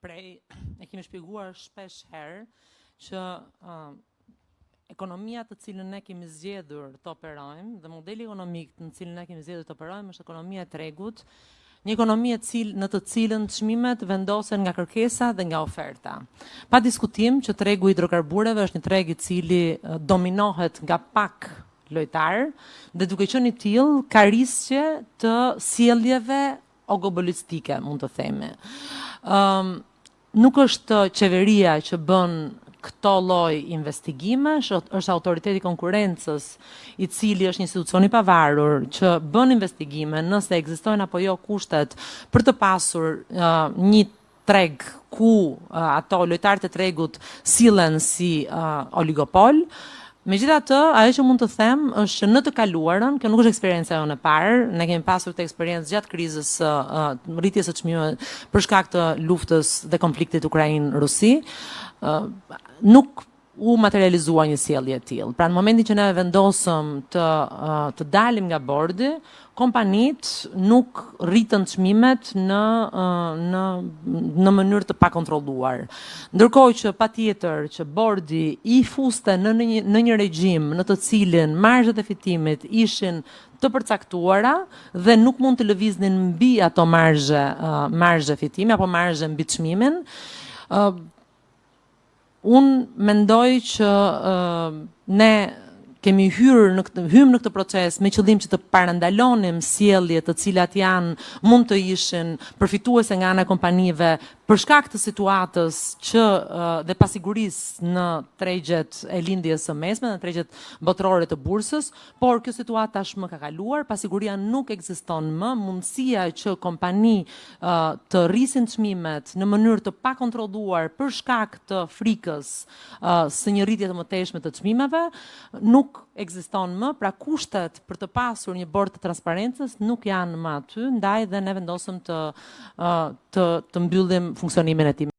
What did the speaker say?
Prej e kemi shpjeguar shpesh herë që ekonomia të cilën ne kemi zgjedhur të operojmë dhe modeli ekonomik në të cilin ne kemi zgjedhur të operojmë është ekonomia e tregut, një ekonomi e cil, në të cilën çmimet vendosen nga kërkesa dhe nga oferta. Pa diskutim që tregu i hidrokarbureve është një treg i cili dominohet nga pak lojtarë dhe, duke qenë i tillë, ka risqe të sjelljeve oligopolistike, mund të themi. Nuk është qeveria që bën këto lloj investigimesh, është Autoriteti i Konkurrencës, i cili është një institucion i pavarur që bën investigime nëse ekzistojnë apo jo kushtet për të pasur një treg ku ato lojtarët e tregut sillen si oligopol. Megjithatë, ajo që mund të them është që në të kaluarën, kjo nuk është eksperienca jonë e parë, ne kemi pasur këtë eksperiencë gjatë krizës së rritjes së çmimeve për shkak të luftës dhe konfliktit Ukrainë-Rusi, nuk u materializua një sjellje e tillë. Pra, në momentin që ne vendosëm të dalim nga bordi, kompanitë nuk rritën çmimet në mënyrë të pakontrolluar. Ndërkohë që patjetër që bordi i fuste në një regjim në të cilin marzhet e fitimit ishin të përcaktuara dhe nuk mund të lëviznin mbi ato marzhe fitimi apo marzhe mbi çmimin. Unë mendoj që ne kemi hyrë në këtë hym në këtë proces me qëllim që të parandalonim sjellje të cilat janë mund të ishin përfituese nga ana e kompanive për shkak të situatës që dhe pasigurisë në tregjet e Lindjes së Mesme, në tregjet botërore të bursës, por kjo situatë tashmë ka kaluar, pasiguria nuk ekziston më, mundësia që kompani të rrisin çmimet në mënyrë të pakontrolluar për shkak të frikës së një rritje të mëtejshme të çmimeve nuk ekziston më, pra kushtet për të pasur një bord të transparencës nuk janë më aty, ndaj dhe ne vendosëm të mbyllim funksionimin e tij.